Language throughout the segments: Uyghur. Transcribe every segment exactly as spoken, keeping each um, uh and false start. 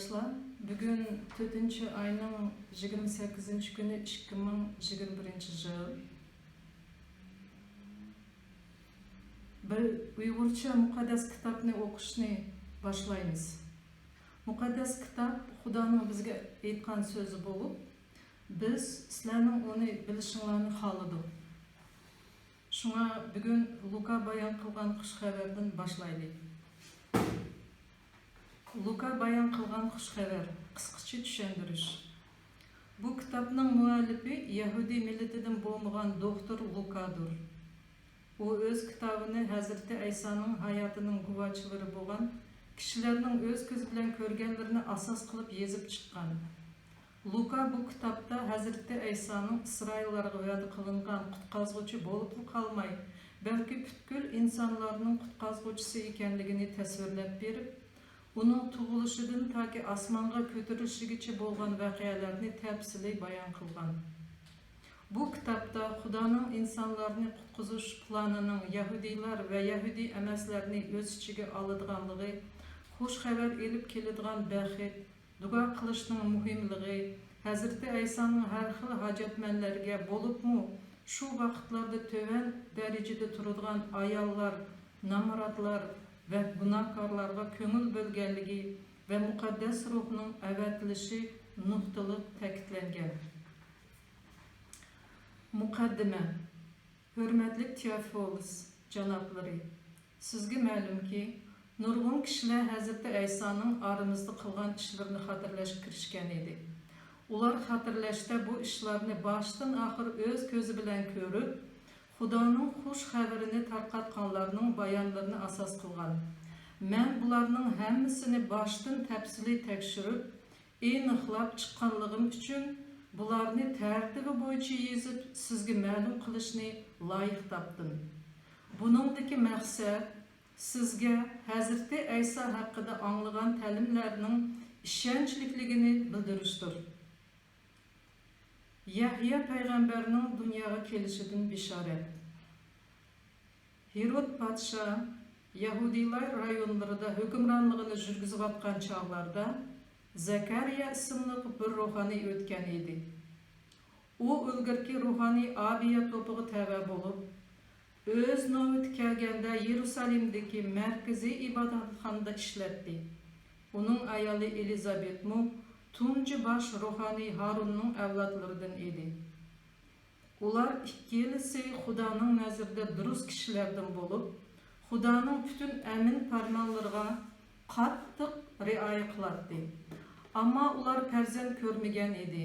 دوستلار، بۈگۈن تۆتىنچى ئاينىڭ يىگىرمە سەككىزىنچى كۈنى، ئىككى مىڭ يىگىرمە بىرىنچى يىل. بىر ئۇيغۇرچە مۇقەددەس كىتابنى ئوقۇشنى باشلايمىز. مۇقەددەس كىتاب خۇدانىڭ بىزگە ئېيتقان سۆزى بولۇپ، بىز سىلەرنىڭ ئۇنى بىلىشىڭلارنى خالىدۇق. شۇڭا بۈگۈن لۇكا بايان قىلغان خۇش خەۋەردىن باشلايلى. لۇكا بايان قىلغان خۇش خەۋەر، قىسقىچە چۈشەندۈرۈش. بۇ كىتابنىڭ مۇئەللىپى يەھۇدىي مىللىتىدىن بولمىغان دوختۇر لۇكادۇر. ئۇ ئۆز كىتابىنى ھەزرىتى ئەيسانىڭ ھاياتىنىڭ گۇۋاھچىلىرى بولغان كىشىلەرنىڭ ئۆز كۆزى بىلەن كۆرگەنلىرىنى ئاساس قىلىپ يېزىپ چىققان. لۇكا بۇ كىتابتا ھەزرىتى ئەيسانىڭ ئىسرائىللارغا ۋەدە قىلىنغان قۇتقازغۇچى بولۇپلا قالماي، بەلكى پۈتكۈل ئىنسانلارنىڭ قۇتقازغۇچىسى ئىكەنلىكىنى تەسۋىرلەپ بېرىپ، ئۇنىڭ تۇغۇلۇشىدىن تاكى ئاسمانغا كۆتۈرۈلۈشىگىچە بولغان ۋەقەلەرنى تەپسىلىي بايان قىلغان. بۇ كىتابتا خۇدانىڭ ئىنسانلارنى قۇتقۇزۇش پىلانىنىڭ يەھۇدىيلار ۋە يەھۇدىي ئەمەسلەرنى ئۆز ئىچىگە ئالىدىغانلىقى، خۇش خەۋەر ئېلىپ كېلىدىغان بەخت، دۇئا قىلىشنىڭ مۇھىملىقى، ھەزرىتى ئەيسانىڭ ھەر خىل ھاجەتمەنلەرگە، بولۇپمۇ شۇ ۋاقىتلاردا تۆۋەن دەرىجىدە تۇرىدىغان ئاياللار، نامراتلار ۋە گۇناھكارلارغا كۆڭۈل بۆلگەنلىكى ۋە مۇقەددەس روھنىڭ ئەۋەتىلىشى نۇقتىلىق تەكىتلەنگەن. مۇقەددىمە. ھۆرمەتلىك تېئوفىلۇس جانابلىرى، سىزگە مەلۇمكى، نۇرغۇن كىشىلەر ھەزرىتى ئەيسانىڭ ئارىمىزدا قىلغان ئىشلىرىنى خاتىرىلەشكە كىرىشكەن ئىدى. ئۇلار خاتىرىلەشتە بۇ ئىشلارنى باشتىن ئاخىر ئۆز كۆزى بىلەن كۆرۈپ، خۇدانىڭ خۇش خەۋىرىنى تارقاتقانلارنىڭ بايانلىرىنى ئاساس قىلغان. مەن بۇلارنىڭ ھەممىسىنى باشتىن تەپسىلىي تەكشۈرۈپ، ئېنىقلاپ چىققانلىقىم ئۈچۈن، بۇلارنى تەرتىپى بويىچە يېزىپ، سىزگە مەلۇم قىلىشنى لايىق تاپتىم. بۇنىڭدىكى مەقسەت، سىزگە ھەزرىتى ئەيسا ھەققىدە ئاڭلىغان تەلىملەرنىڭ ئىشەنچلىكلىكىنى بىلدۈرۈشتۇر. يەھيا پەيغەمبەرنىڭ دۇنياغا كېلىشىدىن بېشارەت. ھېرود پادىشاھ يەھۇدىيلار رايونلىرىدا ھۆكۈمرانلىقىنى يۈرگۈزۈۋاتقان چاغلاردا، زەكەرىيا ئىسىملىق بىر روھانىي ئۆتكەن ئىدى. ئۇ ئىلگىرىكى روھانىي ئابىيا توپىغا تەۋە بولۇپ، ئۆز نۆۋىتى كەلگەندە يېرۇسالېمدىكى مەركىزىي ئىبادەتخانىدا ئىشلەتتى. ئۇنىڭ ئايالى ئېلىزابېتمۇ تۇنجى باش روھانىي ھارۇننىڭ ئەۋلادلىرىدىن ئىدى. ئۇلار ئىككىلىسى خۇدانىڭ نەزىرىدە دۇرۇس كىشىلەردىن بولۇپ، خۇدانىڭ پۈتۈن ئەمىن پەرمانلىرىغا قاتتىق رىئايە قىلاتتى. ئەمما ئۇلار پەرزەنت كۆرمىگەن ئىدى،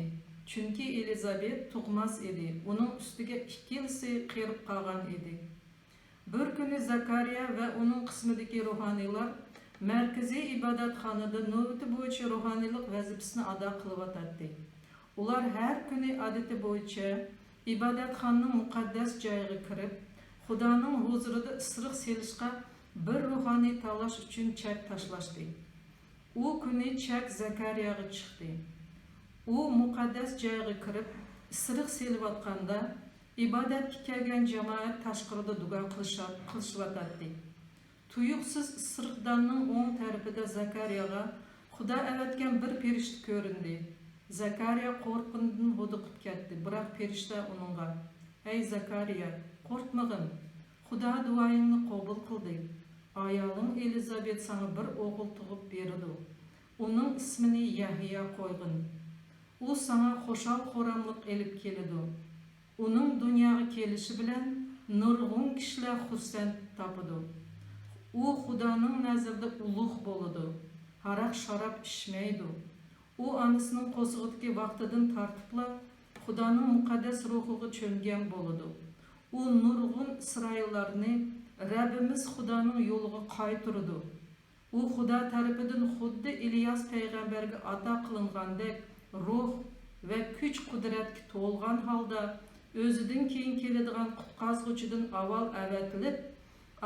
چۈنكى ئېلىزابېت تۇغماس ئىدى، ئۇنىڭ ئۈستىگە ئىككىلىسى قېرىپ قالغان ئىدى. بىر كۈنى زەكەرىيا ۋە ئۇنىڭ قىسمىدىكى روھانىيلار مەركىزىي ئىبادەتخانىدا نۆۋىتى بويىچە روھانىيلىق ۋەزىپىسىنى ئادا قىلىۋاتاتتى. ئۇلار ھەر كۈنى ئادىتى بويىچە ئىبادەتخانىنىڭ مۇقەددەس جايىغا كىرىپ، خۇدانىڭ ھۇزۇرىدا ئىسرىق سېلىشقا بىر روھانىي تاللاش ئۈچۈن چەك تاشلاشتى. ئۇ كۈنى چەك زەكەرىياغا چىقتى. ئۇ مۇقەددەس جايغا كىرىپ، ئىسرىق سېلىۋاتقاندا، ئىبادەتكە كەلگەن جامائەت تاشقىرىدا دۇئا قىلىشا-، قىلىشىۋاتاتتى. تۇيۇقسىز ئىسرىقداننىڭ ئوڭ تەرىپىدە زەكەرىياغا خۇدا ئەۋەتكەن بىر پەرىشتە كۆرۈندى. زەكەرىيا قورققىنىدىن ھودۇقۇپ كەتتى، بىراق پەرىشتە ئۇنىڭغا، ئەي زەكەرىيا، قورقمىغىن، خۇدا دۇئايىڭنى قوبۇل قىلدى. ئايالىڭ ئېلىزابېت ساڭا بىر ئوغۇل تۇغۇپ بېرىدۇ. ئۇنىڭ ئىسمىنى يەھيا قويغىن. ئۇ ساڭا خۇشال-خۇراملىق ئېلىپ كېلىدۇ. ئۇنىڭ دۇنياغا كېلىشى بىلەن نۇرغۇن كىشىلەر خۇرسەن تاپىدۇ. ئۇ خۇدانىڭ نەزىرىدە ئۇلۇغ بولىدۇ. ھاراق-شاراب ئىچمەيدۇ. ئۇ ئانىسىنىڭ قورسىقىدىكى ۋاقتىدىن تارتىپلا خۇدانىڭ مۇقەددەس روھىغا چۆمگەن بولىدۇ. ئۇ نۇرغۇن ئىسرائىللارنى رەببىمىز خۇدانىڭ يولىغا قايتۇرىدۇ. ئۇ خۇدا تەرىپىدىن خۇددى ئىلياس پەيغەمبەرگە ئاتا قىلىنغاندەك روھ ۋە كۈچ-قۇدرەتكە تولغان ھالدا ئۆزىدىن كېيىن كېلىدىغان قۇتقازغۇچىدىن ئاۋۋال ئەۋەتىلىپ،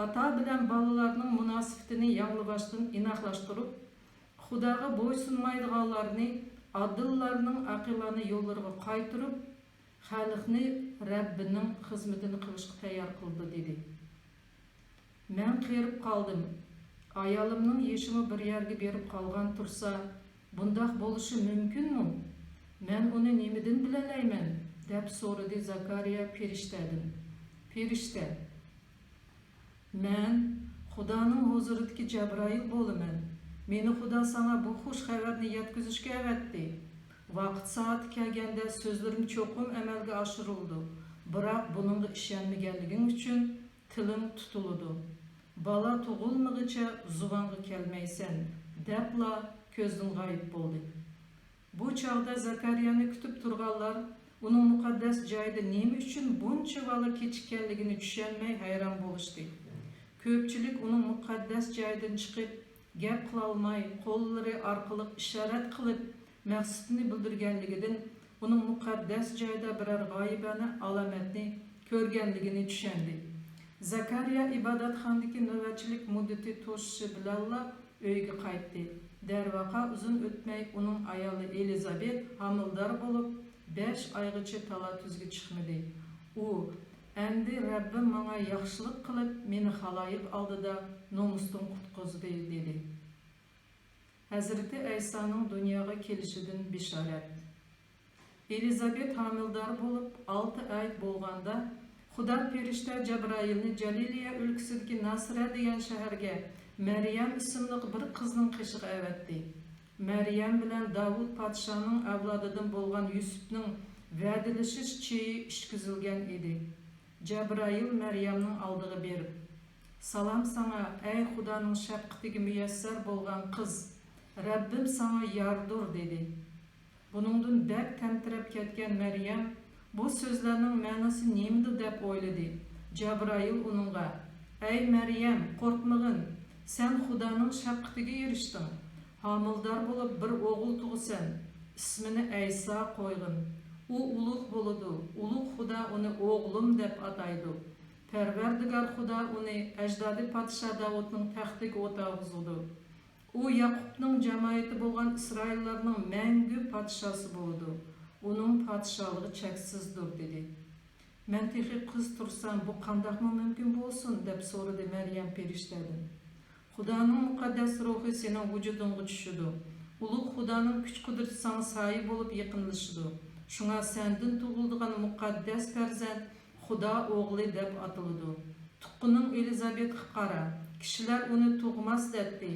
ئاتا بىلەن بالىلارنىڭ مۇناسىۋىتىنى ياڭلىۋاشتىن ئىناقلاشتۇرۇپ، خۇداغا بويسۇنمايدىغانلارنى ئادىللارنىڭ ئەقىلانە يوللىرىغا قايتۇرۇپ، خەلقنى رەببىنىڭ خىزمىتىنى قىلىشقا تەييار قىلدى، دېدى. مەن قېرىپ قالدىم. ئايالىمنىڭ يېشىمۇ بىر يەرگە بېرىپ قالغان تۇرسا، بۇنداق بولۇشى مۇمكىنمۇ؟ مەن ئۇنى نېمىدىن بىلەلەيمەن؟ دەپ سورىدى زاكارىيا پېرىشتەدىن. پېرىشتە: مەن خۇدانىڭ ھۇزۇرىدىكى جەبرائىل بولىمەن. مېنى خۇدا ساڭا بۇ خۇش خەۋەرنى يەتكۈزۈشكە ئەۋەتتى. ۋاقىت سائىتى كەلگەندە سۆزلىرىم چوقۇم ئەمەلگە ئاشۇرۇلىدۇ. بىراق بۇنىڭغا ئىشەنمىگەنلىكىڭ ئۈچۈن تىلىڭ تۇتۇلىدۇ. بالا تۇغۇلمىغىچە زۇۋانغا كەلمەيسەن، دەپلا كۆزدىن غايىب بولدى. بۇ چاغدا زەكەرىيانى كۈتۈپ تۇرغانلار ئۇنىڭ مۇقەددەس جايىدا نېمە ئۈچۈن بۇنچىۋالا كېچىككەنلىكىنى چۈشەنمەي ھەيران بولۇشتى. كۆپچىلىك ئۇنىڭ مۇقەددەس جايىدىن چىقىپ، گەپ قىلالماي، قوللىرى ئارقىلىق ئىشارەت قىلىپ، مەقسىتىنى بىلدۈرگەنلىكىدىن، ئۇنىڭ مۇقەددەس جايدا بىرەر غايىبانە ئالامەتنى كۆرگەنلىكىنى چۈشەندى. زەكەرىيا ئىبادەتخانىدىكى نۆۋەتچىلىك مۇددىتى توشۇشى بىلەنلا ئۆيىگە قايتتى. دەرۋەقە، ئۇزۇن ئۆتمەي ئۇنىڭ ئايالى ئېلىزابېت ھامىلىدار بولۇپ، بەش ئايغىچە تالا-تۈزگە چىقمىدى. ئۇ: «ئەمدى رەببىم ماڭا ياخشىلىق قىلىپ، مېنى خالايىق ئالدىدا نومۇستىن قۇتقۇزدى» دېدى. ھەزرىتى ئەيسانىڭ دۇنياغا كېلىشىدىن بېشارەت. ئېلىزابېت ھامىلىدار بولۇپ ئالتە ئاي بولغاندا، خۇدا پېرىشتە جەبرائىلنى جەلىلىيە ئۆلكىسىدىكى ناسىرە دېگەن شەھەرگە مەريەم ئىسىملىق بىر قىزنىڭ قېشىغا ئەۋەتتى. مەريەم بىلەن داۋۇت پادىشاھنىڭ ئەۋلادىدىن بولغان يۈسۈپنىڭ ۋەدىلىشىش چېيى ئىچكۈزۈلگەن ئىدى. جەبرائىل مەريەمنىڭ ئالدىغا بېرىپ: «سالام ساڭا، ئەي خۇدانىڭ شەپقىتىگە مۇيەسسەر بولغان قىز! رەببىم ساڭا ياردۇر» دېدى. بۇنىڭدىن بەك تەمتىرەپ كەتكەن مەريەم بۇ سۆزلەرنىڭ مەنىسى نېمىدۇ دەپ ئويلىدى. جەبرائىل ئۇنىڭغا: «ئەي مەريەم، قورقمىغىن، سەن خۇدانىڭ شەپقىتىگە ئېرىشتىڭ. ھامىلىدار بولۇپ بىر ئوغۇل تۇغىسەن، ئىسمىنى ئەيسا قويغىن. ئۇ ئۇلۇغ بولىدۇ، ئۇلۇغ خۇدا ئۇنى ئوغلۇم دەپ ئاتايدۇ. پەرۋەردىگار خۇدا ئۇنى ئەجدادى پادىشاھ داۋۇتنىڭ تەختىگە ئولتۇرغۇزىدۇ. ئۇ ياقۇپنىڭ جامائىتى بولغان ئىسرائىللارنىڭ مەڭگۈ پادىشاھسى بولىدۇ. ئۇنىڭ پادىشاھلىقى چەكسىزدۇر» دېدى. «مەن تېخى قىز تۇرسام، بۇ قانداقمۇ مۇمكىن بولسۇن؟» دەپ سورىدى مەريەم پېرىشتەدىن. «خۇدانىڭ مۇقەددەس روھى سېنىڭ ۋۇجۇدۇڭغا چۈشىدۇ. ئۇلۇغ خۇدانىڭ كۈچ-قۇدرىتى ساڭا سايە بولۇپ يېقىنلىشىدۇ. شۇڭا سەندىن تۇغۇلىدىغان مۇقەددەس پەرزەنت خۇدا ئوغلى دەپ ئاتىلىدۇ. تۇغقىنىڭ ئېلىزابېتقا قارا، كىشىلەر ئۇنى تۇغماس دەتتى.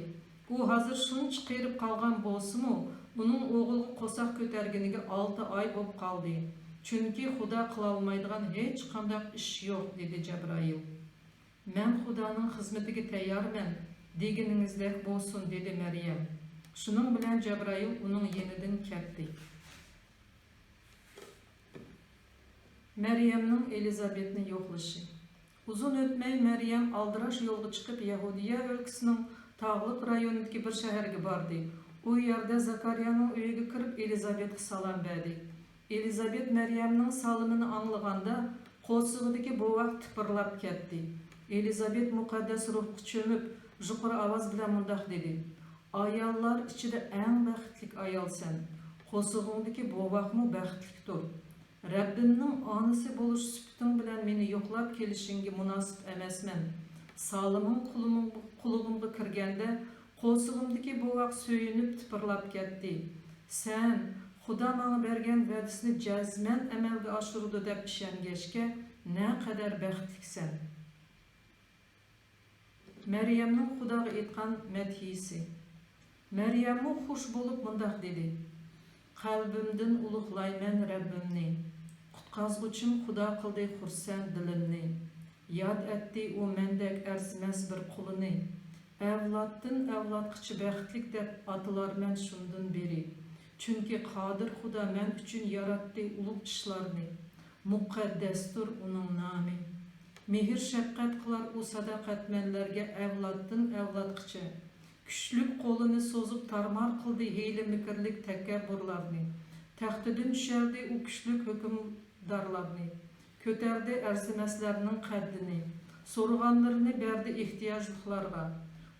ئۇ ھازىر شۇنچە قېرىپ قالغان بولسىمۇ، ئۇنىڭ ئوغۇلغا قورساق كۆتەرگىنىگە ئالتە ئاي بوپ قالدى. چۈنكى خۇدا قىلالمايدىغان ھېچقانداق ئىش يوق» دېدى جەبرائىل. «مەن خۇدانىڭ خىزمىتىگە تەييارمەن، دېگىنىڭىزدەك بولسۇن» دېدى مەريەم. شۇنىڭ بىلەن جەبرائىل ئۇنىڭ يېنىدىن كەتتى. مەريەمنىڭ ئېلىزابېتنى يوقلىشى. ئۇزۇن ئۆتمەي مەريەم ئالدىراش يولغا چىقىپ، يەھۇدىيە ئۆلكىسىنىڭ تاغلىق رايونىدىكى بىر شەھەرگە باردى. ئۇ يەردە زەكەرىيانىڭ ئۆيىگە كىرىپ، ئېلىزابېتقا سالام بەردى. ئېلىزابېت مەريەمنىڭ سالىمىنى ئاڭلىغاندا، قورسىقىدىكى بوۋاق تىپىرلاپ كەتتى. ئېلىزابېت مۇقەددەس روھقا چۆمۈپ، يۇقىرى ئاۋاز بىلەن مۇنداق دېدى: «ئاياللار ئىچىدە ئەڭ بەختلىك ئايالسەن. قورسىقىڭدىكى بوۋاقمۇ بەختلىكتۇر. رەببىمنىڭ ئانىسى بولۇش سۈپىتىڭ بىلەن مېنى يوقلاپ كېلىشىڭگە مۇناسىپ ئەمەسمەن.» سالىمىڭ قۇلىمىڭ-، قۇلىقىمغا كىرگەندە، قورسىقىمدىكى بوۋاق سۆيۈنۈپ تىپىرلاپ كەتتى. «سەن خۇدا ماڭا بەرگەن ۋەدىسىنى جەزمەن ئەمەلگە ئاشۇرىدۇ دەپ ئىشەنگەچكە، نەقەدەر بەختلىكسەن!» مەريەمنىڭ خۇداغا ئېيتقان مەدھىيىسى. مەريەممۇ خۇش بولۇپ مۇنداق دېدى: «قەلبىمدىن ئۇلۇغلايمەن رەببىمنى. قۇتقازغۇچىم خۇدا قىلدى خۇرسەن دىلىمنى. ياد ئەتتى ئۇ مەندەك ئەرزىمەس بىر قۇلىنى. ئەۋلادتىن ئەۋلادقىچە بەختلىك دەپ ئاتىلارمەن شۇندىن بېرى. چۈنكى قادىر خۇدا مەن ئۈچۈن ياراتتى ئۇلۇغ ئىشلارنى. مۇقەددەستۇر ئۇنىڭ نامى. مېھىر-شەپقەت قىلار ئۇ ساداقەتمەنلەرگە ئەۋلادتىن ئەۋلادقىچە. كۈچلۈك قولىنى سوزۇپ تارمار قىلدى ھىيلە-مىكىرلىك تەكەببۇرلارنى. تەختىدىن چۈشۈردى ئۇ كۈچلۈك ھۆكۈمدارلارنى. كۆتەردى ئەرزىمەسلەرنىڭ قەددىنى. سورىغانلىرىنى بەردى ئېھتىياجلىقلارغا.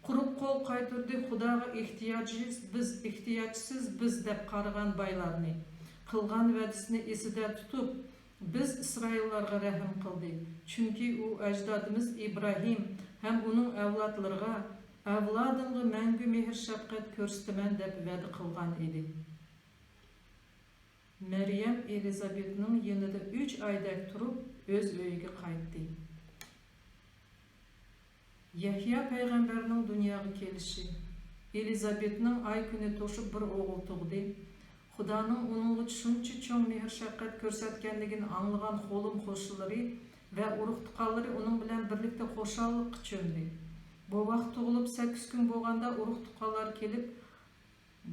قۇرۇق قول قايتۇردى خۇداغا ئېھتىياجسىز بىز، ئېھتىياجسىز بىز دەپ قارىغان بايلارنى. قىلغان ۋەدىسىنى ئېسىدە تۇتۇپ، بىز ئىسرائىللارغا رەھىم قىلدى. چۈنكى ئۇ ئەجدادىمىز ئىبراھىم ھەم ئۇنىڭ ئەۋلادلىرىغا ئەۋلادىڭغا مەڭگۈ مېھىر-شەپقەت كۆرسىتىمەن دەپ ۋەدە قىلغان ئىدى. مەريەم ئېلىزابېتنىڭ يېنىدا ئۈچ ئايدەك تۇرۇپ، ئۆز ئۆيىگە قايتتى. يەھيا پەيغەمبەرنىڭ دۇنياغا كېلىشى. ئېلىزابېتنىڭ ئاي كۈنى توشۇپ، بىر ئوغۇل تۇغدى. خۇدانىڭ ئۇنىڭغا شۇنچە چوڭ مېھىر-شەپقەت كۆرسەتكەنلىكىنى ئاڭلىغان خولۇم قوشنىلىرى ۋە ئۇرۇق-تۇغقانلىرى ئۇنىڭ بىلەن بىرلىكتە خۇشاللىققا چۆمدى. بوۋاق تۇغۇلۇپ سەككىز كۈن بولغاندا، ئۇرۇق-تۇغقانلار كېلىپ،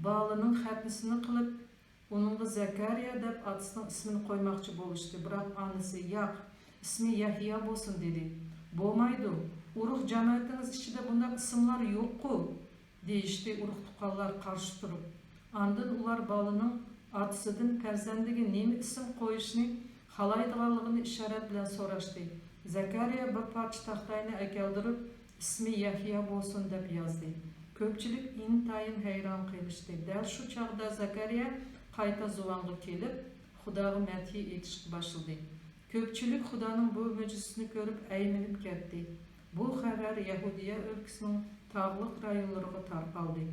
بالىنىڭ خەتنىسىنى قىلىپ، ئۇنىڭغا زەكەرىيا دەپ ئاتىسىنىڭ ئىسمىنى قويماقچى بولۇشتى. بىراق ئانىسى، ياق، ئىسمى يەھيا بولسۇن، دېدى. بولمايدۇ، ئۇرۇق جامائىتىڭىز ئىچىدە بۇنداق ئىسىملار يوققۇ، دېيىشتى ئۇرۇق-تۇغقانلار قارشى تۇرۇپ. ئاندىن ئۇلار بالىنىڭ ئاتىسىدىن پەرزەندىگە نېمە ئىسىم قويۇشنى خالايدىغانلىقىنى ئىشارەت بىلەن سوراشتى. زەكەرىيا بىر پارچە تاختاينى ئەكەلدۈرۈپ، ئىسمى يەھيا بولسۇن، دەپ يازدى. كۆپچىلىك ئىنتايىن ھەيران قېلىشتى. دەل شۇ چاغدا زەكەرىيا قايتا زۇۋانغا كېلىپ، خۇداغا مەدھىيە ئېيتىشقا باشلىدى. كۆپچىلىك خۇدانىڭ بۇ مۆجىزىسىنى كۆرۈپ ئەيمىنىپ كەتتى. بۇ خەۋەر يەھۇدىيە ئۆلكىسىنىڭ تاغلىق رايونلىرىغا تارقالدى.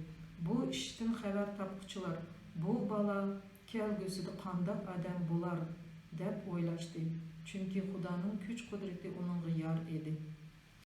بۇ ئىشتىن خەۋەر تاپقۇچىلار، بۇ بالا كەلگۈسىدە قانداق ئادەم بولار، دەپ ئويلاشتى، چۈنكى خۇدانىڭ كۈچ-قۇدرىتى ئۇنىڭغا يار ئىدى.